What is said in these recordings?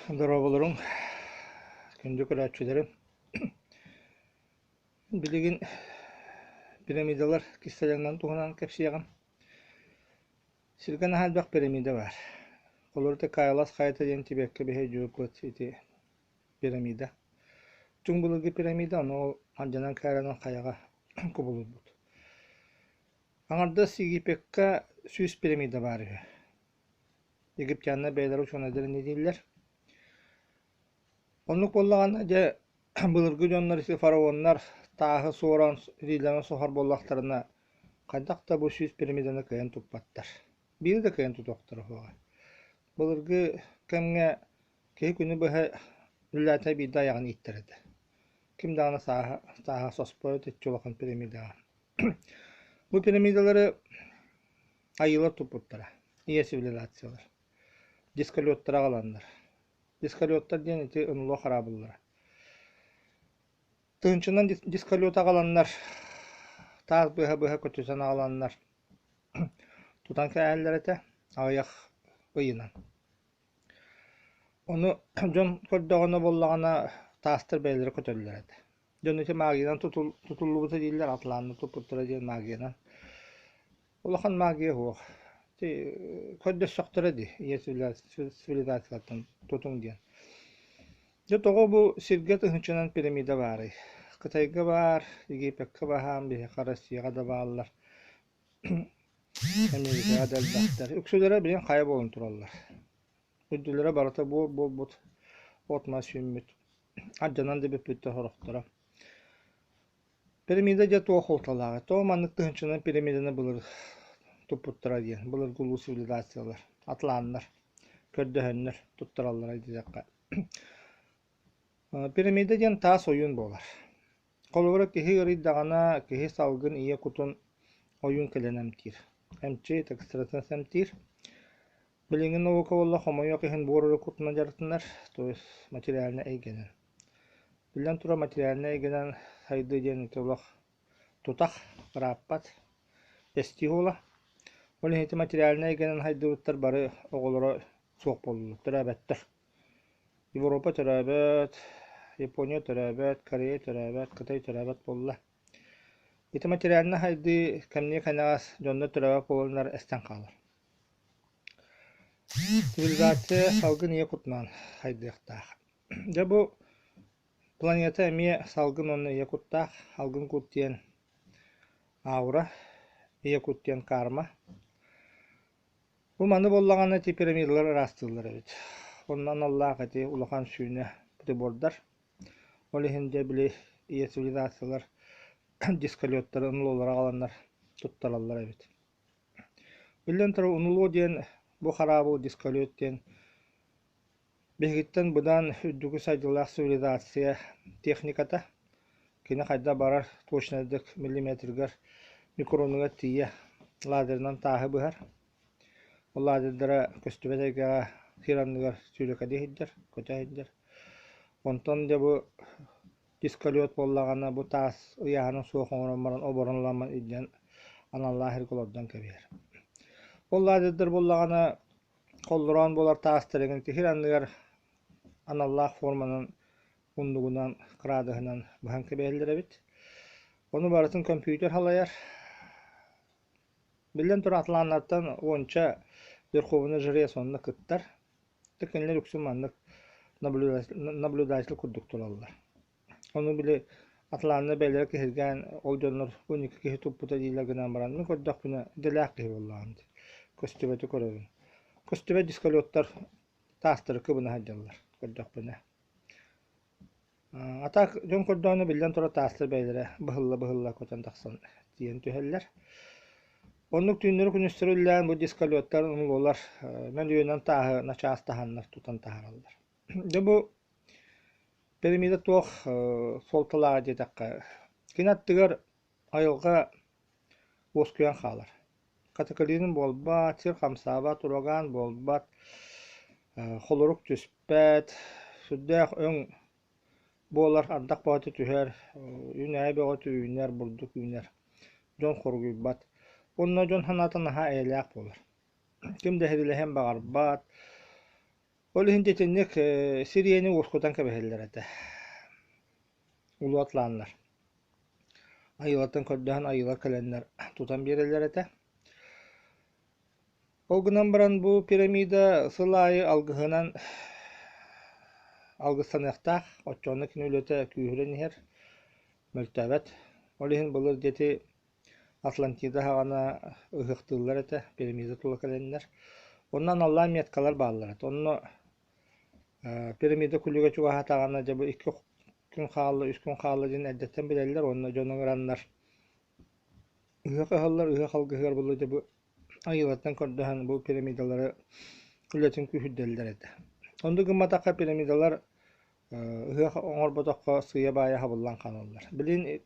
Дорооболоруҥ, күндү көрөөччүлэрим! Билигин пирамидалар кистэлэҥнэрин туһунан кэпсиэҕим. Сиргэ наһаа элбэх пирамида баар. Холобур, Кайлас хайата диэн Тибеккэ биһиги дьуурбут ити пирамида. Түҥ былыргы пирамида, ону ол алдьанан кээранан хайаҕа кубулуйбут. Аҥардас Египекка 100 пирамида баар үһү. Египтяннар бэйэлэрэ учуонайдар инньэ дииллэр. Оннук буоллаҕына, дьэ, былыргы дьоннор ити фараоннар тааһы суоран, илиилэрин соһор буоллахтарына, хайдах да бу 100 пирамиданы кыайан туппаттар. Биири да кыайан тутуохтара суоҕа. Былыргы кэмҥэ киһи күнү быһа үлэлээтэ биирдэ айаҕын ииттэр этэ. Ким даҕаны сааһа, сааһа соспойот иччи улахан пирамидаҕа. Бу пирамидалары Айыылар туппуттара, ийэ цивилизациялар. Дисколеттары аҕаланнар. Дисколеттар диэн ити НЛО хараабыллара. Тыһыынчанан дисколет аҕаланнар, таас быһа-быһа көтүтэн аҕаланнар тутан кээһэллэр этэ аҕыйах ыйынан. Ону дьон көрдөҕүнэ буоллаҕына таастар бэйэлэрэ көтөллөр этэ. Дьон ити магиянан тутуллубута дииллэр, атлаанна туппуттара диэн магиянан. Улахан магия суох. Ити көрдөстөхтөрө дии, ийэ цивилизациялартан тутуҥ диэн. Дьэ тоҕо бу сиргэ тыһыынчанан пирамида баарый? Кытайга баар, Египеккэ баһаам, биһиэхэ Россияҕа да бааллар. Америкаҕа да элбэхтэр. Үксүлэрэ билигин хайа буолан тураллар. Үрдүлэрэ барыта буор буолбут, от-мас үүммүт. Алдьанан да бүппүттэр сорохторо. Пирамида дьэ туох суолталааҕый? Тоҕо маннык тыһыынчанан пирамиданы былыр туппуттара диэн, былыргы улуу цивилизациялар, атланнар, көрдөһөннөр туттараллара диэтэххэ. Пирамида диэн таас ойуун буолар. Холобура, киһи ыарыйдаҕына, киһи салгын ийэ кутун ойуун кэлэн эмтиир. Эмчит, экстрасенс эмтиир. Билиҥҥи наука буолла хомойуох иһин буор эрэ кутунан дьарыктанар, то есть материальнай эйгэнэн. Биллэн турар, материальнай эйгэнэн сайдыы диэн ити олох тутах, ырааппат, эстии буола. Ол иһин ити материальнай эйгэнэн сайдыбыттар бары оҕолоро суох буоллулар, төрөөбөттөр. Европа төрөөбөт, Япония төрөөбөт, Корея төрөөбөт, Кытай төрөөбөт буолла. Ити материальнай сайдыы кэмниэ кэнэҕэс дьоннор төрөөбөт буоланнар эстэн хаалар. Цивилизация салгын ийэ кутунан хайдыахтаах. Дьэ бу планета эмиэ салгын уонна ийэ куттаах. Алгын кут диэн аура, ийэ кут диэн карма. Бу маны буоллаҕына ити пирамидалар ыраастыыллар эбит. Онно аналлаах ити улахан сүүнэ прибордар. Ол иһин дьэ били ийэ цивилизациялар дисколеттары НЛОлары аҕаланнар туттараллар эбит. Биллэн турар, НЛО диэн бу хараабыл дисколет диэн биһигиттэн быдан үрдүкү сайдыылаах цивилизация техниката. Кини хайдах барар точнайдык миллиметргэр, микронугар тиийэ лазерынан тааһы быһар. Ол лазердара көстүбэт эйгэҕэ сир анныгар сүүрэкэлии сылдьар, көтө сылдьар. Онтон дьэ бу Дисколет буоллаҕына бу таас ыйааһына суох оҥорон баран оборон ылан илдьэн аналлаах сиргэ олордон кэбиһэр. Ол лазердар буоллаҕына холлороон буолар таастар эҥин сир анныгар аналлаах форманан муннугунан кыраадыһынан быһан кэбиһэллэр эбит. Ону барытын компьютер салайар. Биллэн турар атланнартан уонча верховный жрец онно кыттар. Кинилэр үксүн маннык наблюдатель курдук тураллар. Ону били Атланна бэйэлэрэ киһиргээн ол дьоннор 12 киһи туппута дииллэр гынан баран мин көрдөхпүнэ идэлээх киһи буоллаҕым дии. Көстүбэти көрөбүн. Көстүбэт дисколеттар таастары кыбына сылдьаллар көрдөхпүнэ. А так дьон көрдөҕүнэ биллэн турар таастар бэйэлэрэ быһылла-быһылла көтөн тахсан тиийэн түһэллэр. Оннук түүннэри-күнүстэри үлэлээн бу дисколеттар НЛОлар мөлүйүөнүнэн тааһы начаас таһаннар тутан таһаараллар. Дьэ бу пирамида туох суолталааҕа диэтэххэ, кини аттыгар айылҕа уоскуйан хаалар. Катаклизм буолбат, сир хамсаабат, ураган буолбат, холорук түспэт, сүрдээх өҥ буолар, ардах бөҕөтө түһэр, үүнээйи бөҕөтө үүнэр, бурдук үүнэр. Дьон хоругуйбат. Уонна дьон санаата наһаа эйэлээх буолар. Ким да иһирилэһиэн баҕарбат. Ол иһин итинник сир ийэни уоскутан кэбиһэллэр этэ. Улуу атлааннар. Айыылартан көрдөһөн айыылар кэлэннэр тутан биэрэллэр этэ. Ол гынан баран бу пирамида сыл аайы алгыһынан алгыстаныахтаах, оччоҕуна кини үлэтэ күүһүрэн иһэр, мөлтөөбөт. Ол иһин былыр диэти Атлантида саҕана ыһыахтыыллар этэ, пирамида тула кэлэннэр. Онно аналлаах меткалар бааллар этэ. Онно пирамида күлүгэ чугаһаатаҕына дьэ бу икки күн хаалла, үс күн хаалла диэн эрдэттэн билэллэр уонна дьону ыҥыраннар ыһыах ыһаллар, ыһыах алгыһыгар буолла дьэ бу айыылартан көрдөһөн бу пирамидалары үлэтин күүһүрдэллэр этэ. Оннук гымматахха пирамидалар ыһыах оҥорботоххо сыыйа-баайа хабыллан хаалаллар. Билигин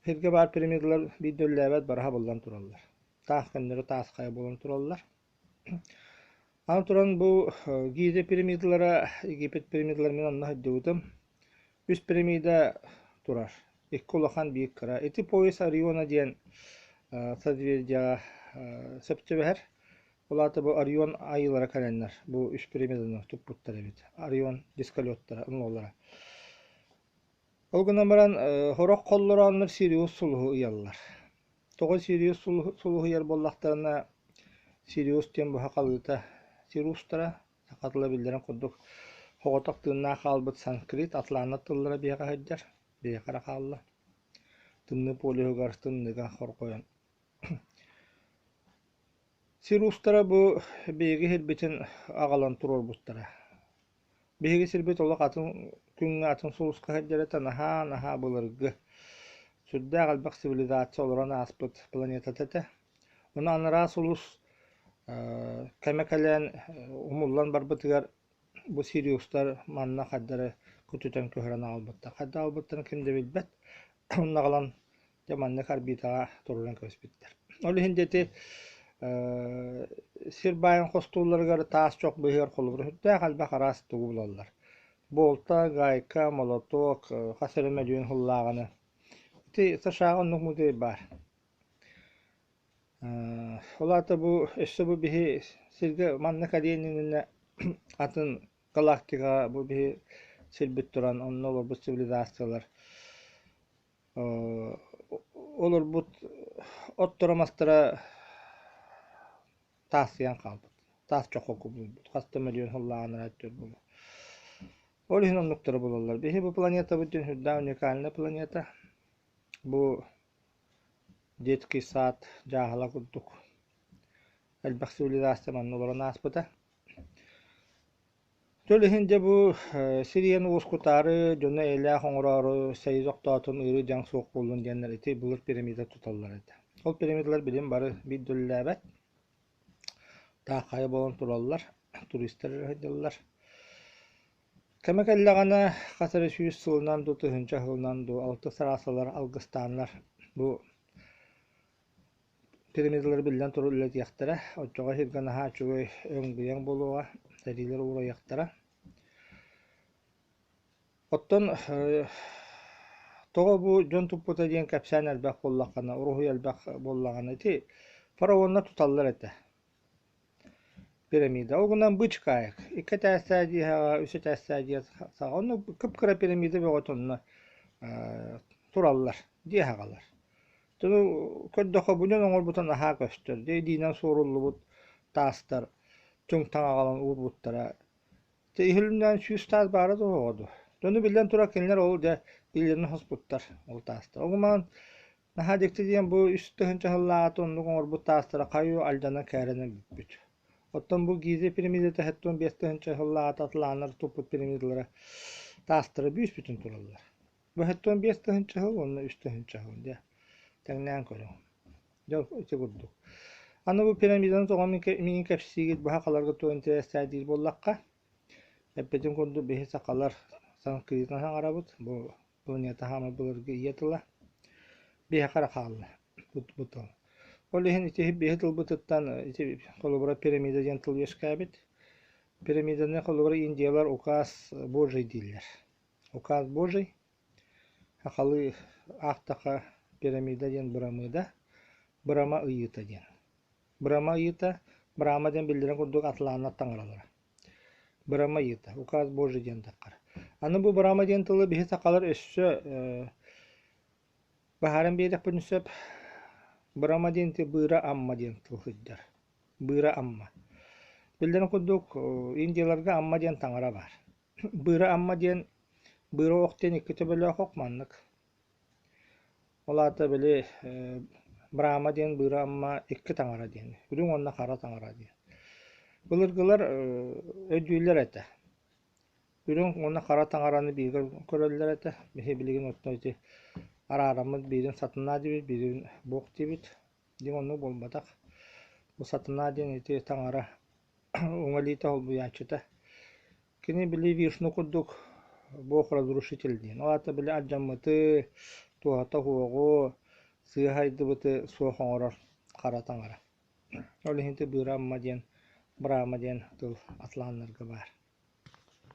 сиргэ баар пирамидалар биир да үлэлээбэт бары хабыллан тураллар. Таах көннөрү таас хайа буолан тураллар. Аны туран бу Гиза пирамидалара, Египет пирамидалара мин онно сылдьыбытым. Үс пирамида турар. Икки улахан, биир кыра. Ити пояс Ориона диэн созвездияҕа сөп түбэһэр. Ол аата бу Орион айыылара кэлэннэр бу үс пирамиданы туппуттар эбит. Орион дисколеттара, уҥуолара. Ол гынан баран сорох холлорооннор Сириус сулуһу ыйаллар. Тоҕо Сириус сулуһу ыйар буоллахтарына, Сириус диэн быһа халыыта Сириустара, саха тыла биллэрин курдук, соҕотох тыыннаах хаалбыт санскрит, атлант тыллара биһиэхэ сылдьар, биһиэхэ эрэ хаалла. Тымныы полюһугар тымныыга хорҕойон. Сириустара бу биһиги сирбитин аҕалан туруорбуттара. Биһиги сирбит олох атын күҥҥэ атын сулуска сылдьар этэ наһаа-наһаа былыргы, сүрдээх элбэх цивилизация олорон ааспыт планетата этэ. Ону анараа сулус кэмэ кэлэн умуллан барбытыгар бу Сириустар манна хайдары көтүтэн көһөрөн аҕалбыттар. Хайдах аҕалбыттарын ким да билбэт. Онно аҕалан Дьэ маннык орбитаҕа туруоран кэбиспиттэр. Ол иһин дьэ ити сир баайын хостуулларыгар таас чох быыһыгар холобура сүрдээх элбэх араас тугу булаллар. Буолта, гайка, молоток, хас эрэ мөлүйүөн сыллааҕыны. Ити США-ҕа оннук музей баар. Ол аата бу өссө бу биһи сиргэ манна кэлиэн иннинэ атын галактикаҕа бу биһи сирбит туран онно олорбут цивилизациялар Олорбут отторо-мастара таастыйан хаалбыт, таас чоххо кубулуйбут, хас да мөлүйүөн сыллааҕын өттүгэр буолуо. Ол иһин оннуктары булаллар. Биһи бу планетабыт диэн сүрдээх уникальнай планета. Бу детский сад дьааһыла курдук элбэх цивилизация манна олорон ааспыта. Ол иһин дьэ бу сир ийэни уоскутаары, дьону эйэлээх оҥороору сэрии тохтоотун ыарыы-дьаҥ суох буоллун диэннэр ити былыр пирамида туталлар этэ. Ол пирамидалар билигин бары биир да үлэлээбэт, таах хайа буолан тураллар, туристар эрэ сылдьаллар. Кэмэ кэллэҕинэ хас эрэ сүүс сылынан дуу, тыһыынча сылынан дуу алтыс араасалар алгыстааннар бу Пирамидалары биллэн турар үлэлэтиэхтэрэ, оччоҕо сиргэ наһаа үчүгэй өҥ-быйаҥ буолуоҕа, сэриилэр уурайыахтара. Оттон тоҕо бу дьон туппута диэн кэпсээн элбэх буоллаххына, уруһуй элбэх буоллаҕына ити фараоннар туталлар этэ. Пирамида. Ол гынан бычкаайык. Икки этээстээх дьиэҕэ, үс этээстээх дьиэ саҕа. Онно кып-кыра пирамида бөҕөтө онно тураллар, дьиэ саҕалар. Ону көрдөххө бу дьон оҥорбута наһаа көстөр. Дьэ илиинэн суоруллубут таастар чуҥтаҥ аҕалан уурбуттара. Дьэ иһилиннээн сүүс таас баара дуо оҕо дуо? Дьону биллэн турар кинилэр ол дьэ илиилэрин хоспуттар ол таастар. Ол гынан наһаа дьикти диэн бу үс тыһыынча сыллааҕыта оннук оҥорбут таастара хайыы алдьанан кээрэнэн бүппүт. Оттон бу Гиза пирамидата 75 тыһыынча сыллааҕыта атлааннар туппут пирамидалара таастара бүүс-бүтүн тураллар. Быһыттан 5 тыһыынча сыл уонна 3 тыһыынча сыл дьэ тэҥнээн көрүҥ. Дьэ ити курдук. Аны бу пирамиданы тоҕо миигин кэпсиигит быһа халарга туох интэриэстээх диир буоллахха, эппитим курдук биһи сахалар санскритынан саҥарабыт, бу планета хаама былыргы ийэ тыла. Биһиэхэ эрэ хаалла бу тыл. Ол иһин ити биһи тылбытыттан ити холобура пирамида диэн тыл үөскээбит. Пирамиданы холобура индиялар указ Божий дииллэр. Указ Божий, сахалыы аахтахха пирамида диэн бырамыыда, бырама ыйыыта диэн. Бырама ыйыыта, Брама диэн биллэрин курдук атлааннар таҥаралара. Бырама ыйыыта, указ Божий диэн таххар. Аны бу Бырама диэн тылы биһи сахалар өссө быһааран биэриэхпитин сөп. Бырама диэн ити Быыра Амма диэн тыл сылдьар. Быыра Амма. Биллэрин курдук, индияларга Амма диэн таҥара баар. Быыра Амма диэн Быыра ох диэн икки төбөлөөх ох маннык. Ол аата били Брама диэн Быыра Амма икки таҥара диэн, үрүҥ уонна хара таҥара диэн. Былыргылар өйдүүллэр этэ. Үрүҥ уонна хара таҥараны бииргэ көрөллөр этэ. Биһи билигин оттон ити араараммыт биирин сатана диибит, биирин буох диибит. Дьиҥ оннук буолбатах. Бу сатана диэн ити таҥара уҥа илиитэ холбуйааччыта. Кини били Вишну курдук бог разрушитель диэн. Ол аата били алдьаммыты, туоһата суоҕу, сыыһа айдыбыты суох оҥорор хара таҥара. Ол иһин ити Быыра Амма диэн, Брама диэн тыл атлааннарга баар.